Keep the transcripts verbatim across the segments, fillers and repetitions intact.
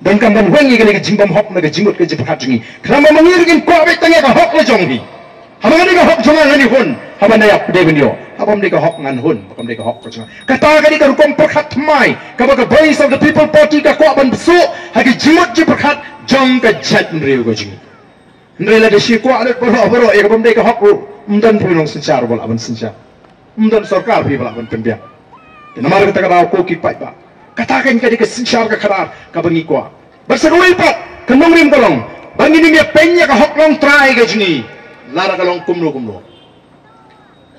Donkam ban weng ïa kane ka jingbymhok na ka jingmut ka jingpyrkhat jong ngi. Khnang ba ma ngi ruh ngin kwah beit tang ïa ka hok la jong ngi. Haba ka dei ka hok jong nga ngan ïoh hun, haba nda ïap dei ban ïoh. Haba ym dei ka hok ngan hun, haba ym dei ka hok ka jong nga. Kata ka dei ka rukom pyrkhat thymmai kaba ka Voice of the People Party ka kwah ban bsuh ha ka jingmut jingpyrkhat jong ka jaitbynriew ka jong ngi. Hynrei lada shi kwah lut baroh baroh ïa kaba ym dei ka hok ruh, ym don phi nongsynshar ba lah ban synshar. Ym don sorkar phi ba lah ban pynbiang. Te namar kata ka daw ko ki paidbah, kata kan ka dei ka synshar ka khadar kaba ngi kwah. Bad sa kawei pat ka nongrim ka long ba ngin ym ïa pyn ïa ka hok longtrai ka jong ngi, lada ka long kumno kumno.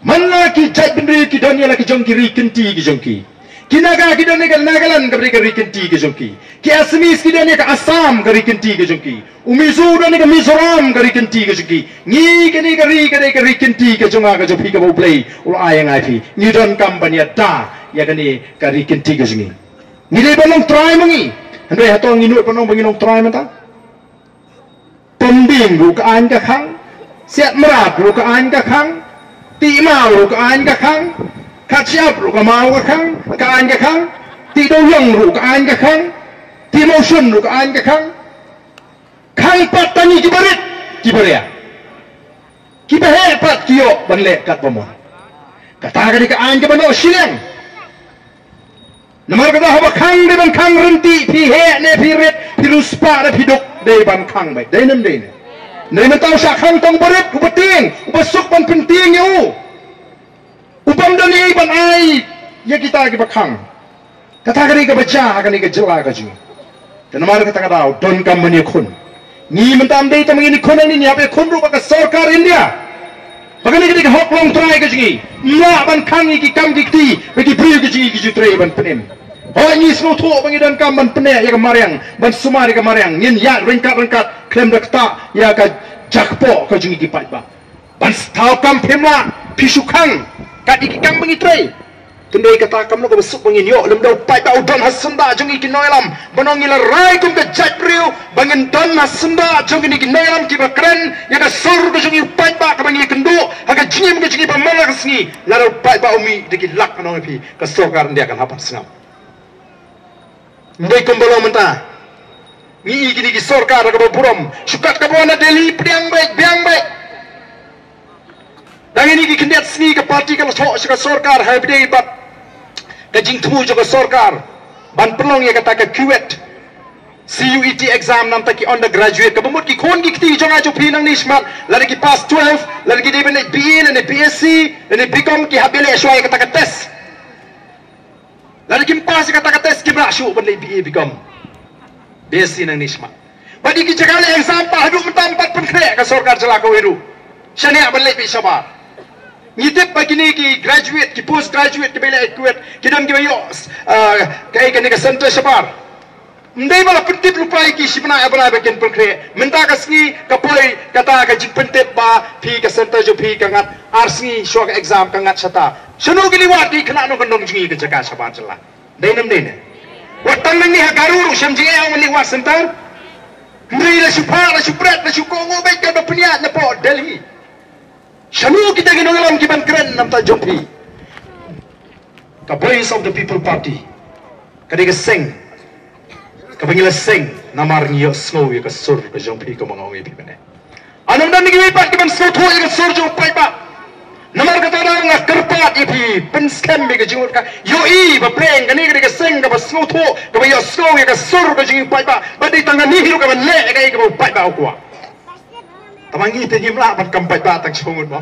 Man la ki jaitbynriew ki don ïa la ki jong ki ri kynti ki jong ki. Ki Naga ki don ïa ka Nagaland kaba dei ka ri kynti ki jong ki. Ki Assamese ki don ïa ka Assam ka ri kynti ki jong ki. U Mizo u don ïa ka Mizoram ka ri kynti ki jong ki. Ngi kane ka ri ka dei ka ri kynti ka jong nga ka jong phi kaba U Blei u la ai ïa nga ïa phi. Ngi donkam ban ïada ïa kane ka ri kynti ka jong ngi. Ngi dei ban long trai ma ngi. Hynrei hato ngi nud ban long ba ngi long trai mynta? Pynbing ruh ka aiñ ka khang, Siatmrad ruh ka aiñ ka khang, Tihmaw ruh ka aiñ ka khang, Khatsiap ruh ka maw ka khang, ka aiñ ka khang, Tihdewiong ruh ka aiñ ka khang, Tihmawshun ruh ka aiñ ka khang. Khang pat tang ïa ki barit ki baria. Ki baheh pat ki ïoh ban leh katba mon. Kata ka dei ka aiñ kaba noh shiliang. Namar kata haba khang dei ban khang ryntih, phi heh ne phi rit, phi riewspah ne phi duk, dei ban khang beit. Dei ne ym dei ne? Dei mynta u shah khang tang u barit, uba tieng, uba suk ban pyntieng ïa u. U bym don ei ban ai ïa kita kiba khang. Kata ka dei kaba jia ha kane ka jylla ka jong ngi. Te namar kata ka daw donkam ban ïakhun. Ngi mynta ym dei tang ba ngin ïakhun hangne, ngi hap ïakhun ruh bad ka sorkar India. Ba kane ka dei ka hok longtrai ka jong ngi. Ym lah ban khang ïa ki kam ki kti ba ki briew ki jong ngi ki ju trei ban pynim. Hooid, ngi sngewthuh ba ngi donkam ban pynneh ïa ka mariang, ban sumar ïa ka mariang. Ngin ïaid ryngkat ryngkat khlem da ktah ïa ka jakpoh ka jong ngi ki paidbah. Ban sngewthuh kam phim lah, phi shu khang kat ïa ki kam ba ngi trei. Hynrei kata kam long kaba suk ba ngin ïoh lymda u paidbah u don ha syndah jong ngi ki nongïalam. Ban ong ngi la rai kum ka jaitbynriew ba ngin don ha syndah jong ngi ki nongïalam kiba kren ïa ka sur ka jong ngi u paidbah kaba ngi ïakynduh ha ka jingim ka jong ngi ba man la ka sngi. Lada u paidbah u mih da ki lak, ngan ong ïa phi, ka sorkar India kan hap ban sngap. Ym dei kumba long mynta. Ngi i kine ki sorkar kaba burom, shu kat kaba wan na Delhi, pdiang beit, biang beit. Dang ine ki khyndiat sngi ka party ka la thoh sha ka sorkar, ha ba dei bad ka jingthmu jong ka sorkar ban pynlong ïa kata ka CUET, C U E T exam na bynta ki undergraduate, kaba mut ki khun ki kti jong nga jong phi nangne shakhmat, lada ki pass twelve, lada ki dei ban leit B A, lada B S C, lada B Com, ki hap ban leit shuwa ïa kata ka test. Lada kim pass ïa kata ka test, kim lah shuh ban leit B A, B Com, B S C nangne shakhmat. Bad ïa ki jaka leh exam pat haduh mynta ym pat pynkhreh ka sorkar jylla kawei ruh. Shaniah ban leit beit shabar. Ngi tip ba kine ki graduate, ki post graduate kiba leit CUET, ki don kiba ïoh, ah, kaei kane ka center shabar. Ym dei ba la pyntip lypa ïa ki shi bnai ar bnai ba kin pynkhreh. Mynta ka sngi ka poi kata ka jingpyntip ba phi ka center jong phi ka ngat ar sngi shuwa ka exam ka ngat shata. Shano ki leit wad ki khynnah nongkyndong jong ngi ka jaka shabar jylla? Dei ne ym dei ne? Wat tang nangne ha Garo ruh shem jingeh ong leit wad center. Hynrei la shu phah, la shu bret, la shu kohnguh beit katba pynïaid napoh Delhi. Shano kita ki nongïalam kiban kren na bynta jong phi? Ka Voice of the People Party ka dei ka seng kaba ngi la seng namar ngi ïohsngew ïa ka sur ka jong phi, kumba nga ong ïa phi mynne. Ym don kiwei pat kiban sngewthuh ïa ka sur jong u paidbah. Namar kata nga kyrpad ïa phi, pynskhem ïa ka jingmut, ka ïohi ba pleng kane ka dei ka seng kaba sngewthuh, kaba ïohsngew ïa ka sur ka jong u paidbah. Bad dei tang kane hi ruh kaban leh ïa kaei kaba u paidbah u kwah. Tangba ngi te ngim lah ban kam paidbah tang shu ngut mo.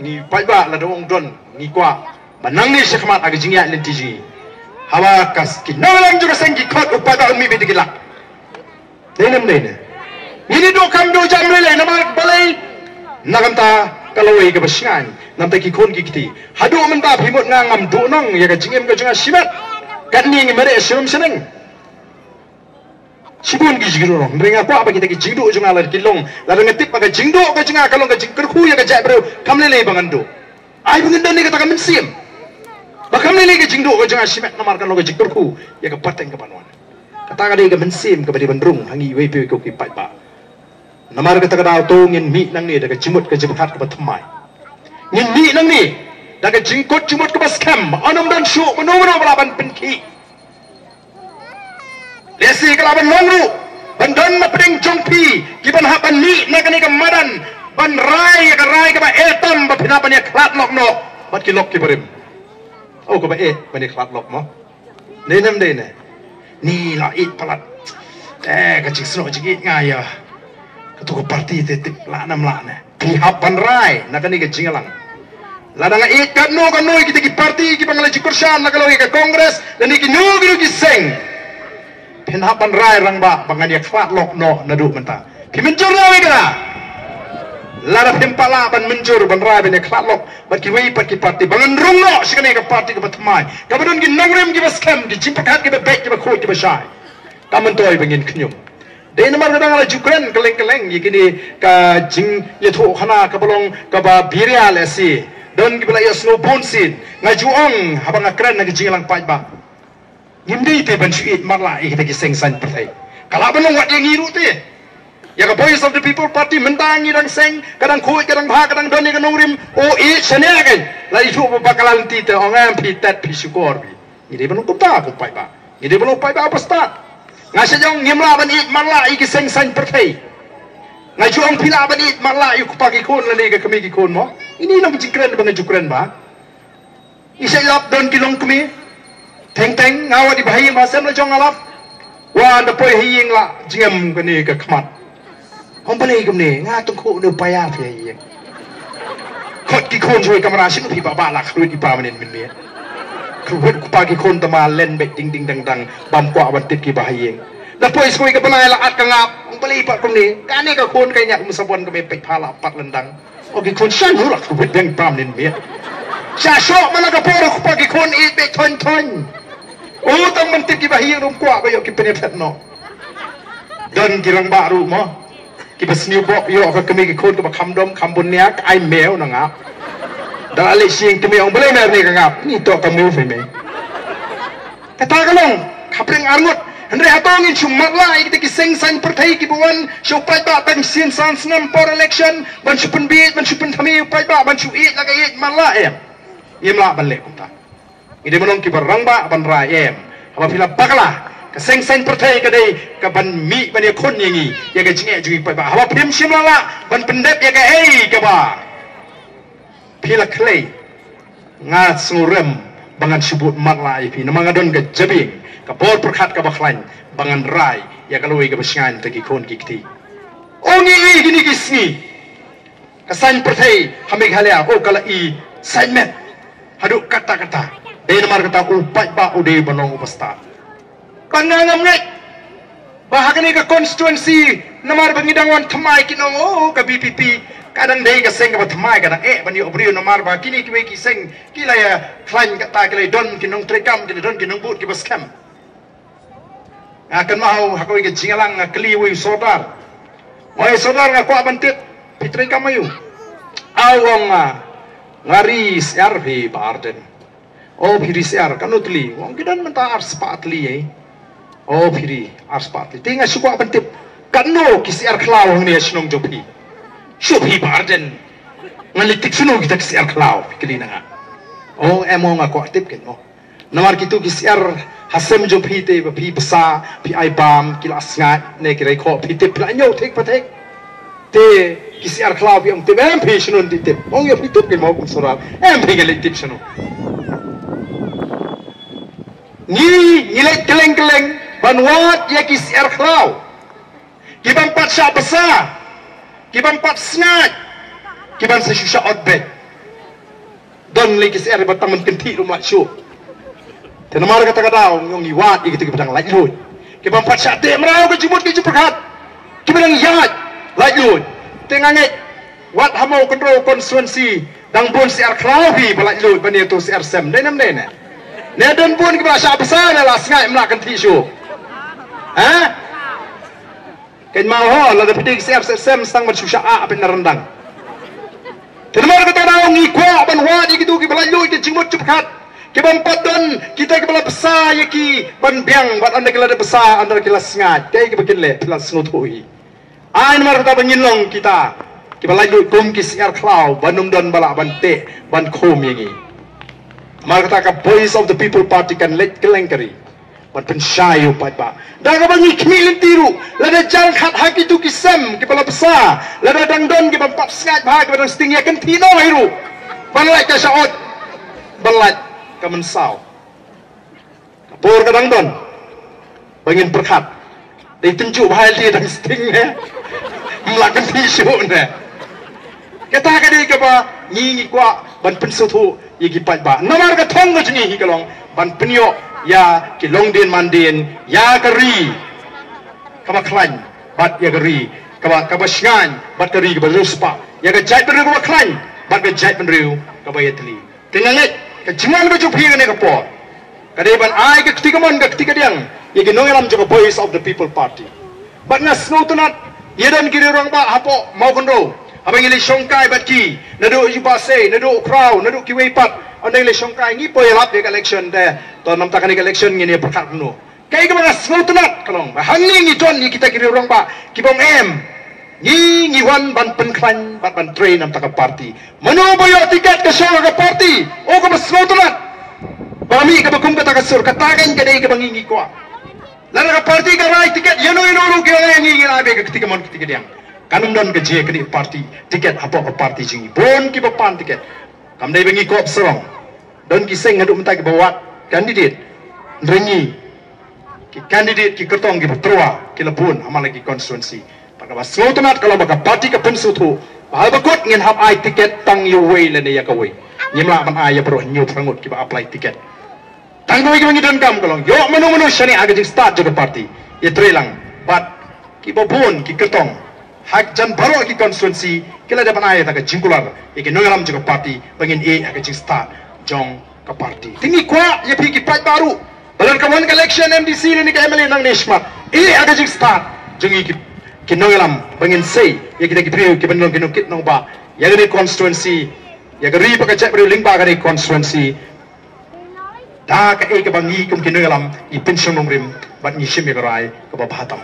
Ngi paidbah lada ong don, ngi kwah ba nangne shakhmat ha ka jingïaid lynti jong ngi, haba ka s-, ki nongïalam jong ka seng ki khot, u paidbah un mih beit da ki lak. Dei ne ym dei ne? Ngi dei duh kam duh jam lei lei namar balei? Na ka bynta ka lawei kaba shngaiñ, na ka bynta ki khun ki kti. Haduh mynta phi mut nga ngam duh nong ïa ka jingim ka jong nga shimet. Katne ngi mareh sha rum sha neng. Shibun ki jingduh nong, hynrei nga kwah ba kita ki jingduh jong nga lada ki long, lada nga tip ba ka jingduh ka jong nga ka long ka jingkyrkhu ïa ka jaitbynriew, kam lei lei ba ngan duh. Ai ba ngan don ïa kata ka mynsiem ba kam lei lei ka jingduh ka jong nga shimet, namar ka long ka jingkyrkhu ïa ka pateng kaban wan. Kata ka dei ka mynsiem kaba dei ban rung ha ngi iwei pa iwei ki paidbah. Namar kata ka daw to ngin mih nangne da ka jingmut ka jingpyrkhat kaba thymmai. Ngin mih nangne da ka jingkut jingmut kaba skhem, ba ym don shuh mano mano ba lah ban pynkhih. Lehse ka lah ban long ruh ban don na pdeng jong phi ki ban hap ban mih na kane ka madan ban rai ïa ka rai kaba eh tam ba phin hap ban ïa khlad lok noh bad ki lok ki barim. Oh, kaba eh ban ïa khlad lok mo. Dei ne em dei ne? Ni la ïeit palat. Eh, ka jingsnoh jingïeit nga ïa kato ka party te tip lah ne em lah ne. Phi hap ban rai na kane ka jingïalang. Lada nga ïeit katno katno ïa kita ki party kiba nga la ju kyrshan, la ka long ïa ka Congress lane kino kino ki seng, phin hap ban rai rangbah ba ngan ïa khlad lok noh naduh mynta. Phi mynjur ne em ïa kata? Lada phim pat lah ban mynjur ban rai ban ïa khlad lok bad kiwei pat ki party ba ngan rung noh sha kane ka party kaba thymmai, kaba don ki nongrim kiba skhem, ki jingpyrkhat kiba beit, kiba khuid kiba shai, kam myntoi ba ngin khñium. Dei namar kata nga la ju kren kylleng kylleng ïa kine ka jingïathuhkhana kaba long kaba biria lehse. Don kiba la ïohsngew bun sien. Nga ju ong haba nga kren na ka jingïalang paidbah, ngim dei te ban shu ïeit matlah ïa kita ki seng saiñ pyrthei. Ka lah ban long wat ïa ngi ruh te. Ïa ka Voice of the People Party mynta ngi dang seng, ka dang khuid, ka dang bha, ka dang don ïa ka nongrim. O, ïeit shane kein. La ithuh ba bakla lynti te, ong em phi tet phi shukor phi. Ngi dei ban long kumta kum paidbah. Ngi dei ban long paidbah ba stad. Nga shu ong ngim lah ban ïeit matlah ïa ki seng saiñ pyrthei. Nga ju ong phi lah ban ïeit matlah ïa u kpa ki khun lane ka kmie ki khun mo. Ini long ka jingkren ba nga ju kren ba. I sha ïap don ki longkmie. Teng teng nga wad i Bahaïing Bahasem la jong nga lap. Wan da poi ha ïing la jingem kane ka khmat. Hom balei kumne nga tong khuh ne u paia phi ha ïing. Khot ki khun shuwa i kamra, shano phi bah bah la khruit i pa mynnin mynmiet. Khruit u kpa ki khun tama len beit ding ding dang dang bam kwah ban tip ki Bahaïing. Da poi shuwa i ka bnai la at ka ngap. Hom balei pat kumne kane ka khun ka ñiah kum sabon ka me peit pha la pat lendang. O ki khun shan hura ka wit beng pam nin miet. Sha shoh mana ka por u kpa ki khun i be thon thon. U tang man tip ki Bahaïing rum kwah ba ïoh ki pynïaphet noh. Don ki rangbah ruh mo. Ki ba sniew bok ïoh ka kmie ki khun ka ba kham dom kham bun nia ka ai mew na ngap. Da la leh sing kmie ong balei mer ne ka ngap. Ni to ka mew fe me. Kata ka long ka pyrshah arngut. Hynrei hato ngin shu matlah ïa kita ki seng saiñ pyrthei ki ba wan shu paidbah tang sien san snem por election ban shu pynbieit ban shu pynthame ïa u paidbah ban shu ïeit la ka ïeit matlah em. Ngim lah ban leh kumta. Ngi dei ban long ki ba rangbah ban rai em. Haba phi la bakla ka seng saiñ pyrthei ka dei ka ban mih ban ïakhun ïa ngi ïa ka jingeh jong ngi paidbah. Haba phim shym la lah ban pyndep ïa kaei kaba phi la khlei. Nga sngew rem ba ngan shu bud matlah ïa phi namar nga don ka jabieng ka bor pyrkhat kaba khlaiñ ba ngan rai ïa ka lawei kaba shngaiñ ta ki khun ki kti. O ngi i kine ki sngi ka saiñ pyrthei ha Meghalaya o ka la i saiñ met haduh katta katta. Dei namar kata u paidbah u dei ban long u ba stad. Ba nga ngam ngeit ba ha kane ka constituency namar ba ngi dang wan thymmai ki nong o ka B P P ka dang dei ka seng kaba thymmai ka dang eh ban ïoh briew namar ba kine kiwei ki seng ki la ïa khlaiñ kata ki la don ki nongtrei kam ki la don ki nongbud kiba skhem. Nga kynmaw ha kawei ka jingïalang nga kylli uwei u sordar. Uwei u sordar nga kwah ban tip phi trei kam aïu. Aw ong nga nga ri syiar phi Bah Ardent. O phi ri syiar katno tylli? Ong ki don mynta ar spah tylli ei. O phi ri ar spah tylli. Te nga shu kwah ban tip katno ki syiar khlaw hangne ha shnong jong phi. Shu phi Bah Ardent. Ngan leit tip shano kita ki syiar khlaw phi kylli na nga. O em o nga kwah tip ken mo. Namar kitu ki syiar ha sem jong phi te ba phi bsa phi ai bam ki la sngaid ne ki rei khoh phi tip phi la ñiew thik pa thik. Te ki syiar khlaw phi ong tip em phi shano tip tip ong ïa phi tip ki mo kum sordar em phi ngi leit tip shano. Ngi ngi leit kylleng kylleng ban wad ïa ki syiar khlaw. Ki ban pat shah bsa ki ban pat sngaid ki ban sa shu shah ot beit. Don lei ki syiar ba tang man kynthih ruh ym lah shuh. Te namar kata ka daw ngi ong ngi wad ïa kita ki ba dang laitluid ki ban pat shah teh mraw ka jingmut ka jingpyrkhat ki ba dang ïaid laitluid. Te nga ngeit wat ha Mawkynrew constituency dang bun syiar khlaw phi ba laitluid ban ïa to syiar sem dei nam dei ne. Ne don bun ki ba la shah bsa ne la sngaid ym lah kynthih shuh. Ha? Kynmaw ho lada phi dei ki syiar sem stang ban shu shah ah phi na ryndang. Te namar kata daw ngi kwah ban wad ïa kitu ki ba laitluid ki jingmut jingpyrkhat ki ban pat don kita ki ba la bsa ïa ki ban biang bad ynda ki la da bsa ynda ki la sngaid kaei ki ba kin leh phi la sngewthuh hi. Ai namar kata ba ngin long kita ki ba laitluid kum ki syiar khlaw ban ym don ba lah ban teh ban khum ïa ngi. Namar kata ka Voice of the People Party kan leit kylleng ka ri. Ban pynshai ïa u paidbah. Da kaba ngi khmih lynti ruh, lada jingkhat ha kitu ki sem kiba la bsa, lada dang don kiba pap sngaid bha, kiba dang sting, ïa kynthih noh hi ruh. Ban lait ka shah ot, ban lait ka mynsaw. Ka por ka dang don ba ngin pyrkhat. Dei tynjuh bha ïa lade dang sting ne. Mla kynthih shuh ne. Kata ka dei kaba ngi ngi kwah ban pynsngewthuh ïa ki paidbah. Namar ka thong ka jong ngi hi ka long ban pynïoh ïa ki longdien mandien, ïa ka ri kaba khlaiñ bad ïa ka ri kaba, kaba shngaiñ, bad ka ri kaba riewspah, ïa ka jaitbynriew kaba khlaiñ bad ka jaitbynriew kaba ïatylli. Te nga ngeit ka jingwan ka jong phi kane ka por ka dei ban ai ka kti kamon ka kti kadiang ïa ki nongïalam jong ka Voice of the People Party. Bad nga sngewtynnat, ïa don ki riew rangbah hapoh Mawkynrew haba ngi leit shongkai bad ki, naduh u Bah Sei, naduh u Khraw, naduh kiwei pat, ynda ngi leit shongkai, ngi poi ïalap ïa ka election te. To namta kane ka election ngin ïa pyrkhat kumno. Kaei kaba nga sngewtynnat ka long ba hangne ngi don ïa kita ki riew rangbah kiba ong em, ngi, ngi wan ban pynkhlaiñ bad ban trei namta ka party. Mano ba ïoh tiket ka shong ha ka party. O kaba sngewtynnat. Ba mih kaba kum kata ka sur, kata ka dei kaba ngi ngi kwah. Lada ka party ka rai tiket, ïano ïano ruh ki ong, ngi ngi rai beit ka kti kamon kti kadiang. Kan ym don ka jingkynnoh party tiket hapoh ka party jong ngi. Bun kiba pan tiket. Kam dei ba ngi kop sarong. Don ki seng haduh mynta kiba wad candidate. Hynrei ngi, ki candidate, ki kyrtong kiba tyrwa ki la bun ha man la ki constituency. Bad kaba sngewtynnat ka long ba ka party ka pynsngewthuh ba haba kut ngin hap ai tiket tang ïa uwei lane ïa kawei. Ngim lah ban ai ïa baroh hynñiew phra ngut kiba apply tiket. Tang kawei kaba ngi donkam ka long ïoh mano mano shane ha ka jingstad jong ka party, ïatrei lang bad kiba bun ki kyrtong hajan baroh ki constituency ki la dep ban ai ïa ka jingkular ïa ki nongïalam jong ka party ba ngin ïeh ha ka jingstad jong ka party. Te ngi kwah ïa phi ki paidbah ruh ba lada ka wan ka election M D C lane ka M L A nangne shakhmat, ïeh ha ka jingstad jong ngi ki, ki nongïalam ba ngin sei ïa kita ki briew kiban long ki nongkit nongbah ïa kane ka constituency, ïa ka ri bad ka jaitbynriew lyngba kane ka constituency. Da kaei kaba ngi kum ki nongïalam ngi pynshong nongrim bad ngi shim ïa ka rai kaba bha tam.